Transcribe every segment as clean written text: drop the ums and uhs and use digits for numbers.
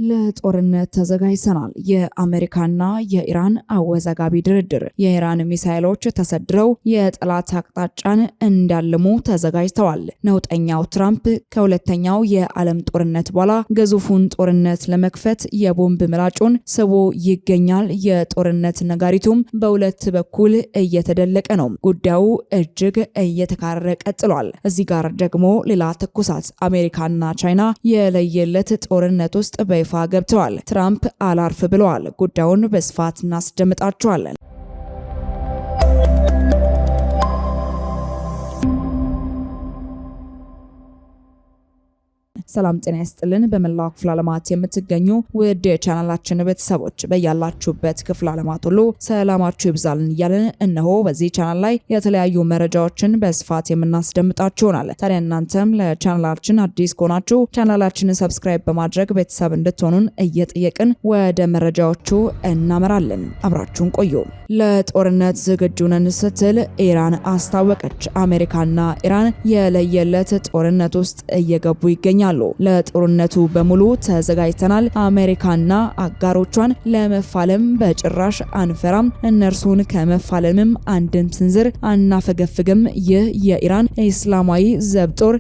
ለጦርነት ተዘጋጅተናል። የአሜሪካና የኢራን አወዛጋቢ ድርድር። የኢራን ሚሳይሎች ተሰድረው የጠላት አቅጣጫን እንዳልሙ ተዘጋጅተዋል። ነውጠኛው ትራምፕ ከሁለተኛው የዓለም ጦርነት በኋላ ግዙፉን ጦርነት ለመክፈት የቦምብ ምላጩን ስቦ ይገኛል። የጦርነት ነጋሪቱም በሁለት በኩል እየተደለቀ ነው። ጉዳዩ እጅግ እየተካረረ ቀጥሏል። እዚህ ጋር ደግሞ ሌላ ትኩሳት፣ አሜሪካና ቻይና የለየለት ጦርነት ውስጥ በይፋ ገብተዋል። ትራምፕ አላርፍ ብለዋል። ጉዳዩን በስፋት እናስደምጣቸዋለን። ሰላም ጤና ይስጥልን። በመላው ክፍለ ዓለማት የምትገኙ ውድ የቻናላችን ቤተሰቦች በያላችሁበት ክፍለ ዓለማት ሁሉ ሰላማችሁ ይብዛልን እያልን እነሆ በዚህ ቻናል ላይ የተለያዩ መረጃዎችን በስፋት የምናስደምጣችሁ ይሆናል። ታዲያ እናንተም ለቻናላችን አዲስ ከሆናችሁ ቻናላችንን subscribe በማድረግ ቤተሰብ እንድትሆኑን እየጠየቅን ወደ መረጃዎቹ እናመራለን። አብራችሁን ቆዩ። ለጦርነት ዝግጁ ነን ስትል ኢራን አስታወቀች። አሜሪካና ኢራን የለየለት ጦርነት ውስጥ እየገቡ ይገኛሉ። ለጦርነቱ በሙሉ ተዘጋጅተናል። አሜሪካና አጋሮቿን ለመፋለም በጭራሽ አንፈራም። እነርሱን ከመፋለምም አንድም ስንዝር አናፈገፍግም። ይህ የኢራን እስላማዊ ዘብ ጦር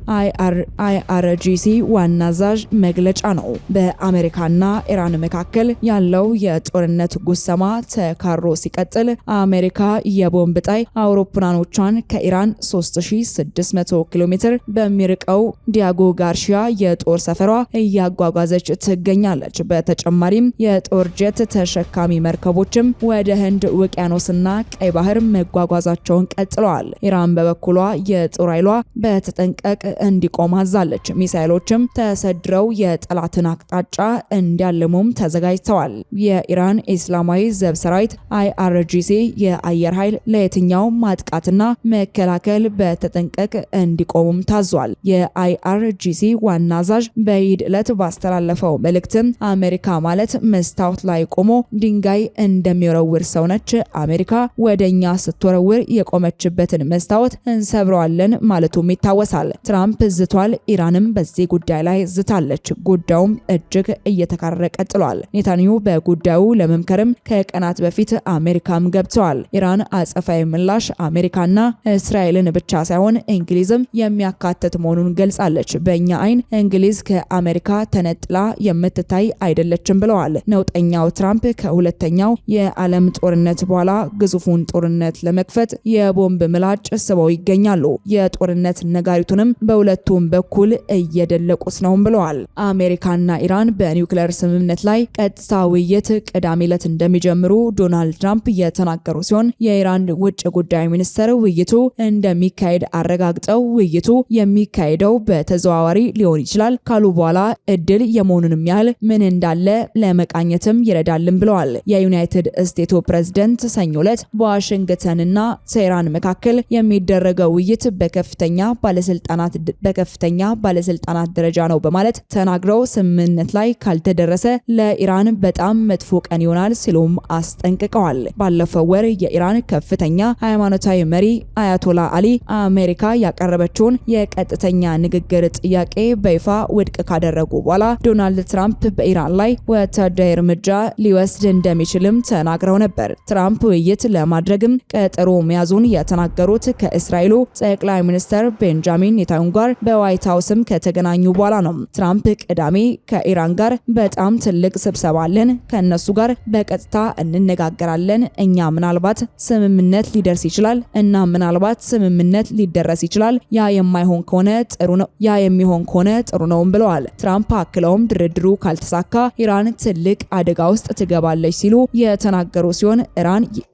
IRGC ዋና አዛዥ መግለጫ ነው። በአሜሪካና ኢራን መካከል ያለው የጦርነት ጉሰማ ተካሮ ሲቀጥል አሜሪካ የቦምብ ጣይ አውሮፕላኖቿን ከኢራን 3600 ኪሎ ሜትር በሚርቀው ዲያጎ ጋርሺያ የጦር ሰፈሯ እያጓጓዘች ትገኛለች። በተጨማሪም የጦር ጀት ተሸካሚ መርከቦችም ወደ ህንድ ውቅያኖስና ቀይ ባህር መጓጓዛቸውን ቀጥለዋል። ኢራን በበኩሏ የጦር ኃይሏ በተጠንቀቅ እንዲቆም አዛለች። ሚሳይሎችም ተሰድረው የጠላትን አቅጣጫ እንዲያልሙም ተዘጋጅተዋል። የኢራን እስላማዊ ዘብ ሰራዊት IRGC የአየር ኃይል ለየትኛው ማጥቃትና መከላከል በተጠንቀቅ እንዲቆሙም ታዟል። የ IRGC ዋና አዛዥ በኢድ ዕለት ባስተላለፈው መልእክትም አሜሪካ ማለት መስታወት ላይ ቆሞ ድንጋይ እንደሚወረውር ሰው ነች። አሜሪካ ወደኛ ስትወረውር የቆመችበትን መስታወት እንሰብረዋለን ማለቱም ይታወሳል። ትራምፕ ዝቷል። ኢራንም በዚህ ጉዳይ ላይ ዝታለች። ጉዳዩም እጅግ እየተካረረ ቀጥሏል። ኔታንያሁ በጉዳዩ ለመምከርም ከቀናት በፊት አሜሪካም ገብተዋል። ኢራን አጸፋዊ ምላሽ አሜሪካና እስራኤልን ብቻ ሳይሆን እንግሊዝም የሚያካትት መሆኑን ገልጻለች። በእኛ አይን እንግሊዝ ከአሜሪካ ተነጥላ የምትታይ አይደለችም ብለዋል። ነውጠኛው ትራምፕ ከሁለተኛው የዓለም ጦርነት በኋላ ግዙፉን ጦርነት ለመክፈት የቦምብ ምላጭ ስበው ይገኛሉ። የጦርነት ነጋሪቱንም በሁለቱም በኩል እየደለቁት ነውም ብለዋል። አሜሪካና ኢራን በኒውክሌር ስምምነት ላይ ቀጥታ ውይይት ቅዳሜ ዕለት እንደሚጀምሩ ዶናልድ ትራምፕ የተናገሩ ሲሆን የኢራን ውጭ ጉዳይ ሚኒስትር ውይይቱ እንደሚካሄድ አረጋግጠው ውይይቱ የሚካሄደው በተዘዋዋሪ ሊሆን ይችላል ካሉ በኋላ እድል የመሆኑንም ያህል ምን እንዳለ ለመቃኘትም ይረዳልም ብለዋል። የዩናይትድ ስቴቱ ፕሬዝደንት ሰኞ ዕለት በዋሽንግተንና ቴህራን መካከል የሚደረገው ውይይት በከፍተኛ ባለስልጣናት ደረጃ ነው በማለት ተናግረው ስምምነት ላይ ካልተደረሰ ለኢራን በጣም መጥፎ ቀን ይሆናል ሲሉም አስጠንቅቀዋል። ባለፈው ወር የኢራን ከፍተኛ ሃይማኖታዊ መሪ አያቶላ አሊ አሜሪካ ያቀረበችውን የቀጥተኛ ንግግር ጥያቄ በይፋ ውድቅ ካደረጉ በኋላ ዶናልድ ትራምፕ በኢራን ላይ ወታደራዊ እርምጃ ሊወስድ እንደሚችልም ተናግረው ነበር። ትራምፕ ውይይት ለማድረግም ቀጠሮ መያዙን የተናገሩት ከእስራኤሉ ጠቅላይ ሚኒስትር ቤንጃሚን ኔታንያሁ ጋር በዋይት ሀውስም ከተገናኙ በኋላ ነው። ትራምፕ ቅዳሜ ከኢራን ጋር በጣም ትልቅ ስብሰባ አለን፣ ከእነሱ ጋር በቀጥታ እንነጋገራለን። እኛ ምናልባት ስምምነት ሊደርስ ይችላል እና ምናልባት ስምምነት ሊደረስ ይችላል። ያ የማይሆን ከሆነ ጥሩ ነው ያ የሚሆን ከሆነ ጥሩ ነውም ብለዋል። ትራምፕ አክለውም ድርድሩ ካልተሳካ ኢራን ትልቅ አደጋ ውስጥ ትገባለች ሲሉ የተናገሩ ሲሆን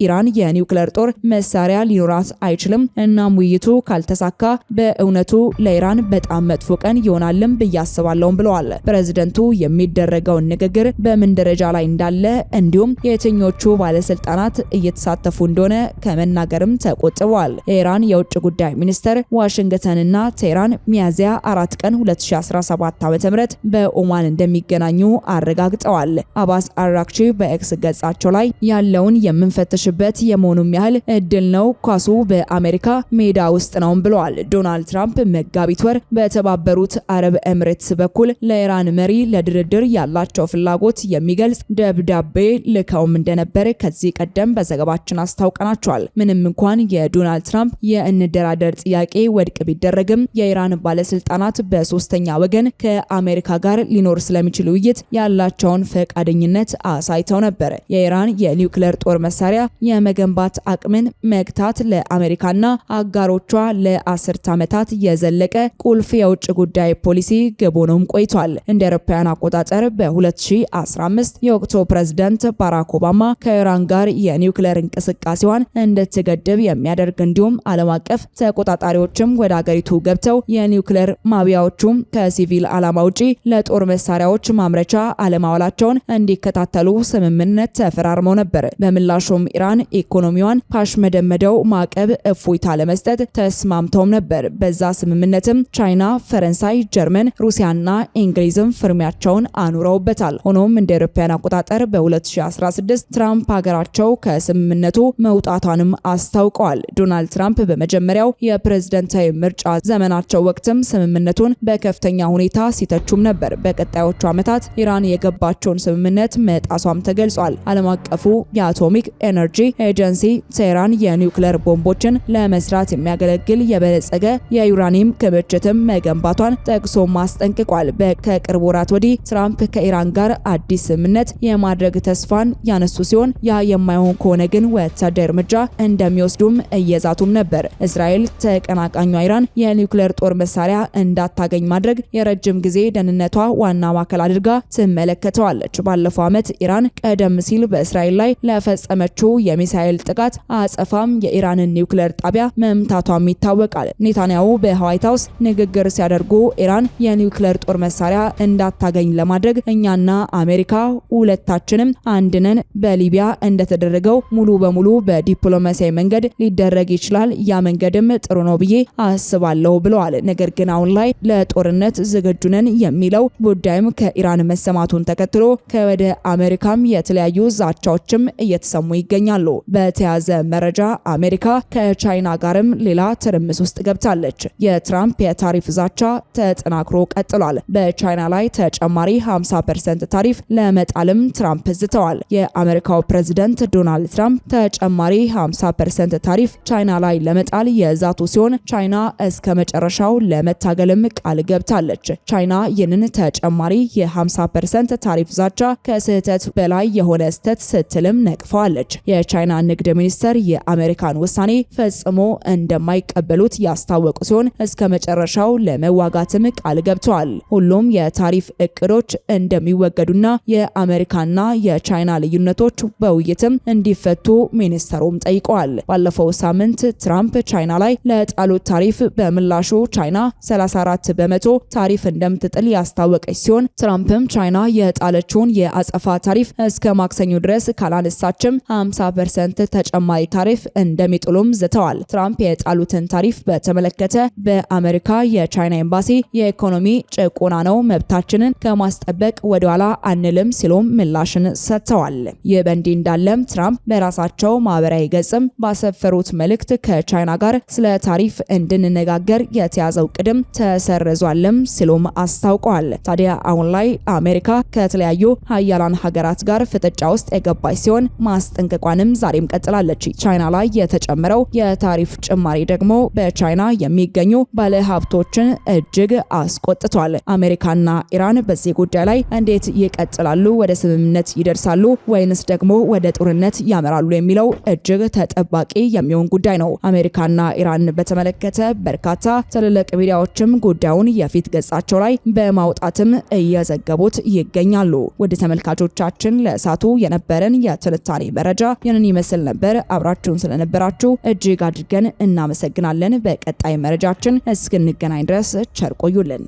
ኢራን የኒውክሌር ጦር መሳሪያ ሊኖራት አይችልም። እናም ውይይቱ ካልተሳካ በእውነቱ ለኢራን በጣም መጥፎ ቀን ይሆናልም ብዬ አስባለሁም ብለዋል። ፕሬዝደንቱ የሚደረገውን ንግግር በምን ደረጃ ላይ እንዳለ እንዲሁም የትኞቹ ባለስልጣናት እየተሳተፉ እንደሆነ ከመናገርም ተቆጥበዋል። የኢራን የውጭ ጉዳይ ሚኒስተር ዋሽንግተንና ቴህራን ሚያዝያ 4 ቀን 2017 2017 ዓ.ም በኦማን እንደሚገናኙ አረጋግጠዋል። አባስ አራክቺ በኤክስ ገጻቸው ላይ ያለውን የምንፈትሽበት የመሆኑም ያህል እድል ነው፣ ኳሱ በአሜሪካ ሜዳ ውስጥ ነው ብለዋል። ዶናልድ ትራምፕ መጋቢት ወር በተባበሩት አረብ ኤምሬትስ በኩል ለኢራን መሪ ለድርድር ያላቸው ፍላጎት የሚገልጽ ደብዳቤ ልከውም እንደነበር ከዚህ ቀደም በዘገባችን አስታውቀናቸዋል። ምንም እንኳን የዶናልድ ትራምፕ የእንደራደር ጥያቄ ወድቅ ቢደረግም የኢራን ባለስልጣናት በሶስተኛ ወገን ከአሜሪካ ጋር ሊኖር ስለሚችል ውይይት ያላቸውን ፈቃደኝነት አሳይተው ነበር። የኢራን የኒውክሌር ጦር መሳሪያ የመገንባት አቅምን መግታት ለአሜሪካና አጋሮቿ ለአስርት ዓመታት የዘለቀ ቁልፍ የውጭ ጉዳይ ፖሊሲ ግብ ሆኖም ቆይቷል። እንደ አውሮፓውያን አቆጣጠር በ2015 የወቅቱ ፕሬዝዳንት ባራክ ኦባማ ከኢራን ጋር የኒውክሌር እንቅስቃሴዋን እንድትገድብ የሚያደርግ እንዲሁም ዓለም አቀፍ ተቆጣጣሪዎችም ወደ አገሪቱ ገብተው የኒውክሌር ማብያዎቹም ከሲቪል ዓላማ ውጪ ለጦር መሳሪያዎች ማምረቻ አለማዋላቸውን እንዲከታተሉ ስምምነት ተፈራርመው ነበር። በምላሹም ኢራን ኢኮኖሚዋን ካሽመደመደው ማዕቀብ እፎይታ ለመስጠት ተስማምተውም ነበር። በዛ ስምምነትም ቻይና፣ ፈረንሳይ፣ ጀርመን፣ ሩሲያና እንግሊዝም ፍርሚያቸውን አኑረውበታል። ሆኖም እንደ አውሮፓውያን አቆጣጠር በ2016 ትራምፕ ሀገራቸው ከስምምነቱ መውጣቷንም አስታውቀዋል። ዶናልድ ትራምፕ በመጀመሪያው የፕሬዝደንታዊ ምርጫ ዘመናቸው ወቅትም ስምምነቱን በከፍተኛ ሁኔታ ሲተቹም ነበር። በቀጣዮቹ ዓመታት ኢራን የገባቸውን ስምምነት መጣሷም ተገልጿል። ዓለም አቀፉ የአቶሚክ ኤነርጂ ኤጀንሲ ቴህራን የኒውክሌር ቦምቦችን ለመስራት የሚያገለግል የበለጸገ የዩራኒየም ክምችትም መገንባቷን ጠቅሶ አስጠንቅቋል። ከቅርብ ወራት ወዲህ ትራምፕ ከኢራን ጋር አዲስ ስምምነት የማድረግ ተስፋን ያነሱ ሲሆን ያ የማይሆን ከሆነ ግን ወታደራዊ እርምጃ እንደሚወስዱም እየዛቱም ነበር። እስራኤል ተቀናቃኟ ኢራን የኒውክሌር ጦር መሳሪያ እንዳታገኝ ማድረግ የረጅም ጊዜ ደህንነቷ ዋና ማዕከል አድርጋ ትመለከተዋለች። ባለፈው ዓመት ኢራን ቀደም ሲል በእስራኤል ላይ ለፈጸመችው የሚሳኤል ጥቃት አጸፋም የኢራንን ኒውክሌር ጣቢያ መምታቷም ይታወቃል። ኔታንያሁ በዋይት ሀውስ ንግግር ሲያደርጉ ኢራን የኒውክሌር ጦር መሳሪያ እንዳታገኝ ለማድረግ እኛና አሜሪካ ሁለታችንም አንድ ነን፣ በሊቢያ እንደተደረገው ሙሉ በሙሉ በዲፕሎማሲያዊ መንገድ ሊደረግ ይችላል፣ ያ መንገድም ጥሩ ነው ብዬ አስባለሁ ብለዋል። ነገር ግን አሁን ላይ ለጦርነት ዝግጁ ነን የሚለው ጉዳይም ከኢራን መሰማቱን ተከትሎ ከወደ አሜሪካም የተለያዩ ዛቻዎችም እየተሰሙ ይገኛሉ። በተያዘ መረጃ አሜሪካ ከቻይና ጋርም ሌላ ትርምስ ውስጥ ገብታለች። የትራምፕ የታሪፍ ዛቻ ተጠናክሮ ቀጥሏል። በቻይና ላይ ተጨማሪ 50% ታሪፍ ለመጣልም ትራምፕ ዝተዋል። የአሜሪካው ፕሬዝደንት ዶናልድ ትራምፕ ተጨማሪ 50% ታሪፍ ቻይና ላይ ለመጣል የዛቱ ሲሆን ቻይና እስከ መጨረሻው ለመታገልም ቃል ገብታለች። ቻይና ይህንን ተጨማሪ የ50% ታሪፍ ዛቻ ከስህተት በላይ የሆነ ስህተት ስትልም ነቅፈዋለች። የቻይና ንግድ ሚኒስተር የአሜሪካን ውሳኔ ፈጽሞ እንደማይቀበሉት ያስታወቁ ሲሆን እስከ መጨረሻው ለመዋጋትም ቃል ገብተዋል። ሁሉም የታሪፍ እቅዶች እንደሚወገዱና የአሜሪካና የቻይና ልዩነቶች በውይይትም እንዲፈቱ ሚኒስተሩም ጠይቀዋል። ባለፈው ሳምንት ትራምፕ ቻይና ላይ ለጣሉት ታሪፍ በምላሹ ቻይና 34% ታሪፍ እንደምትጥል ያስታወቀች ሲሆን ትራምፕም ቻይና የጣለችውን የአጸፋ ታሪፍ እስከ ማክሰኞ ድረስ ካላነሳችም 50% ተጨማሪ ታሪፍ እንደሚጥሉም ዝተዋል። ትራምፕ የጣሉትን ታሪፍ በተመለከተ በአሜሪካ የቻይና ኤምባሲ የኢኮኖሚ ጭቆና ነው፣ መብታችንን ከማስጠበቅ ወደኋላ አንልም ሲሉም ምላሽን ሰጥተዋል። ይህ በእንዲህ እንዳለም ትራምፕ በራሳቸው ማህበራዊ ገጽም ባሰፈሩት መልእክት ከቻይና ጋር ስለ ታሪፍ እንድንነጋገር የተያዘው ቅድም ተሰርዟልም ሲሉም አስታውቀዋል። ታዲያ አሁን ላይ አሜሪካ ከተለያዩ ሀያላን ሀገራት ጋር ፍጥጫ ውስጥ የገባች ሲሆን ማስጠንቀቋንም ዛሬም ቀጥላለች። ቻይና ላይ የተጨመረው የታሪፍ ጭማሪ ደግሞ በቻይና የሚገኙ ባለሀብቶችን እጅግ አስቆጥቷል። አሜሪካና ኢራን በዚህ ጉዳይ ላይ እንዴት ይቀጥላሉ? ወደ ስምምነት ይደርሳሉ ወይንስ ደግሞ ወደ ጦርነት ያመራሉ የሚለው እጅግ ተጠባቂ የሚሆን ጉዳይ ነው። አሜሪካና ኢራን በተመለከተ በርካታ ትልልቅ ሚዲያዎችም ጉዳዩን የፊት ገጻቸው ላይ በማውጣትም እየዘገቡት ይገኛሉ። ወደ ተመልካቾቻችን ለእሳቱ የነበረን የትንታኔ መረጃ ይህንን ይመስል ነበር። አብራችሁን ስለነበራችሁ እጅግ አድርገን እናመሰግናለን። በቀጣይ መረጃችን እስክንገናኝ ድረስ ቸር ቆዩልን።